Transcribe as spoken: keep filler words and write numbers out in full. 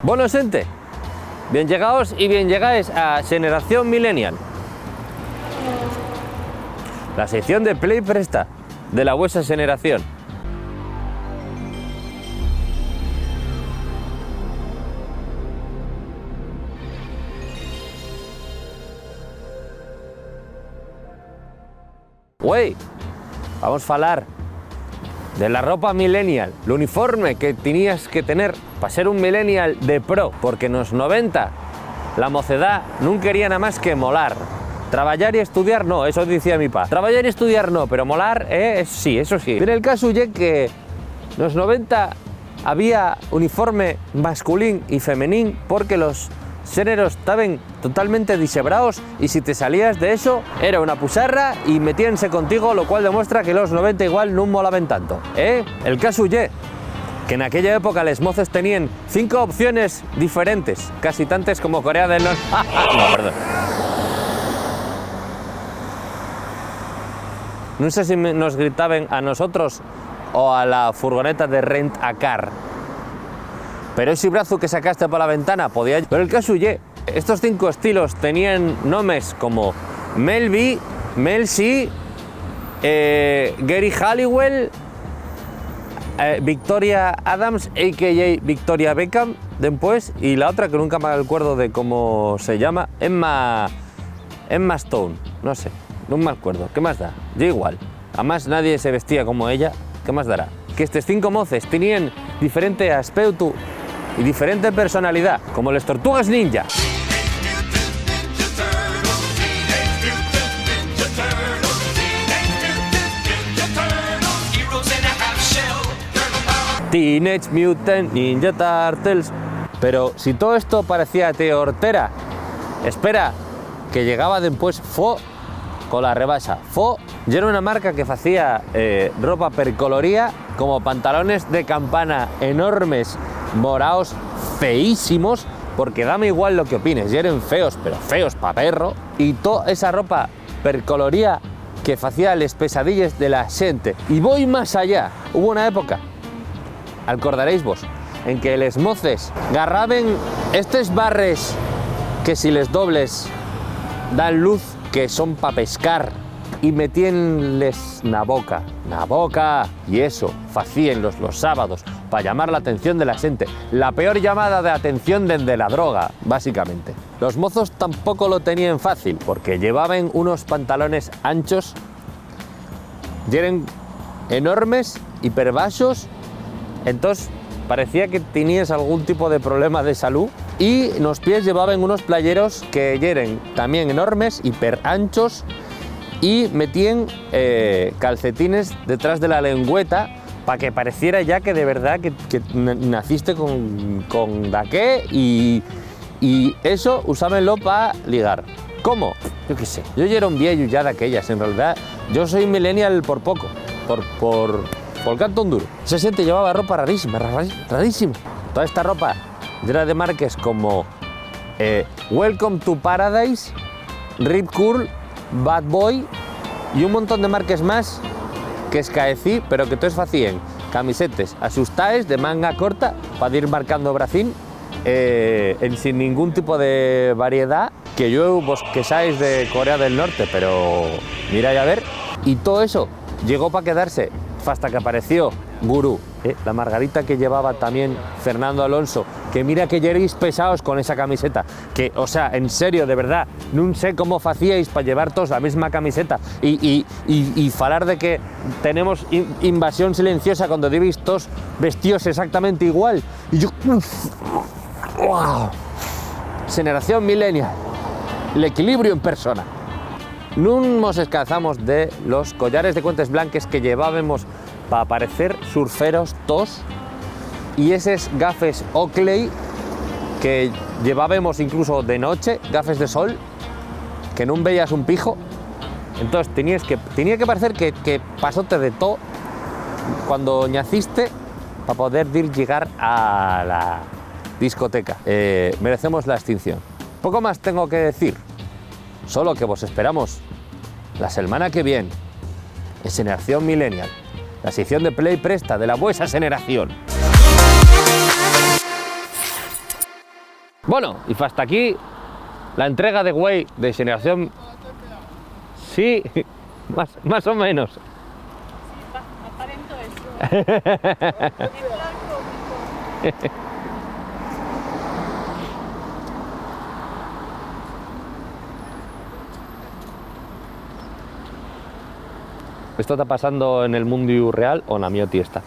Bono, xente, bien llegaos y bien llegaes a Xeneración Millennial, la seición de Play Presta de la vuesa xeneración. Güei, vamos falar de la ropa millennial, l'uniforme que tenías que tener pa ser un millennial de pro, porque nos noventa la mocedá nun quería namás que molar. Trabayar y estudiar no, eso dicía mi pa. Trabayar y estudiar no, pero molar, eh, es-, sí, eso sí. Pero el casu ye que nos noventa había uniforme masculín y femenín porque los xéneros taben totalmente dixebraos y si te salías de eso, era una puxarra y metíense contigo, lo cual demuestra que los noventa igual nun molaben tanto, ¿eh? El casu ye que en aquella época les moces teníen cinco opciones diferentes, casi tantes como Corea del Norte. No, perdón. Nun sé si me-, nos gritaben a nosotros o a la furgoneta de Rent a Car. Pero esi brazu que sacaste pa la ventana podía... Pero el casu ye, estos cinco estilos teníen nomes como Mel B, Mel C, eh, Geri Halliwell, eh, Victoria Adams, A K A Victoria Beckham, dempués, y la otra que nunca me acuerdo de cómo se llama, Emma, Emma Stone, no sé, nun m'alcuerdo, ¿qué más da? Ye igual. Amás, nadie se vestía como ella, ¿qué más dará? Que estes cinco moces teníen diferente aspeutu y diferente personalidá, como les tortugas ninja. Teenage Mutant Ninja Turtles. Pero si too esto parecía-te hortera, espera, que llegaba dempués Fo cola rebaxa. Fo yera una marca que facía, eh, ropa percoloría, como pantalones de campana enormes, moraos, feísimos, porque dame igual lo que opines, yeren feos, pero feos pa perro, y to esa ropa percoloría que facía les pesadilles de la xente. Y voi más allá, hubo una época, alcordaréisvos, en que les moces garraben estes barres que si les dobles dan luz, que son pa pescar, y metíenles na boca, na boca, y eso facíenlos los sábados pa llamar la atención de la xente, la peor llamada de atención dende la droga, básicamente. Los mozos tampoco lo teníen fácil, porque llevaben unos pantalones anchos, yeren enormes, hiperbaxos, entós parecía que teníes algún tipo de problema de salú, y nos pies llevaben unos playeros que yeren tamién enormes, hiperanchos, y metíen, eh, calcetines detrás de la lengüeta pa que pareciera ya que de verdá que, que n-, naciste con, con daqué y, y eso usábenlo pa ligar. ¿Cómo? Yo qué sé. Yo yera un vieyu ya d'aquellas, en realidá. Yo soy millennial por poco, por, por, por canto un duro. Esa xente llevaba ropa rarísima, ra-, rarísima. Toda esta ropa yera de marques como, eh, Welcome to Paradise, Rip Curl, Bad Boy y un montón de marques más que escaecí, pero que toes facíen camisetes axustaes de manga corta pa dir marcando bracín, eh, en, sin ningún tipo de variedá. Que llueu vos quexáis de Corea del Norte, pero mira ya ver. Y todo eso llegó pa quedarse, fasta que apareció Gurú, eh, la margarita que llevaba tamién Fernando Alonso, que mira que yeréis pesaos con esa camiseta, que, o sea, en serio, de verdá, nun sé cómo facíais pa llevar toos la misma camiseta y, y, y, y falar de que tenemos in-, invasión silenciosa cuando debéis toos vestíos exactamente igual. Y yo, uf, wow. Xeneración millennial, l'equilibriu en persona. Nun mos escazamos de los collares de cuentes blanques que llevábemos pa parecer surferos toos, y eses gafes Oakley que llevábemos incluso de noche, gafes de sol, que nun veías un pijo. Entós, teníes que, tenía que parecer que, que pasote de to cuando ñaciste pa poder dir llegar a la discoteca. Eh, merecemos la extinción. Poco más tengo que decir, solo que vos esperamos la selmana que vien en Xeneración Millennial, la seición de Play Presta de la vuesa xeneración. Bueno, y fasta aquí la entrega de güei de Xeneración. Sí, más, más o menos. Esto ta pasando en el mundiu real o na mioti esta.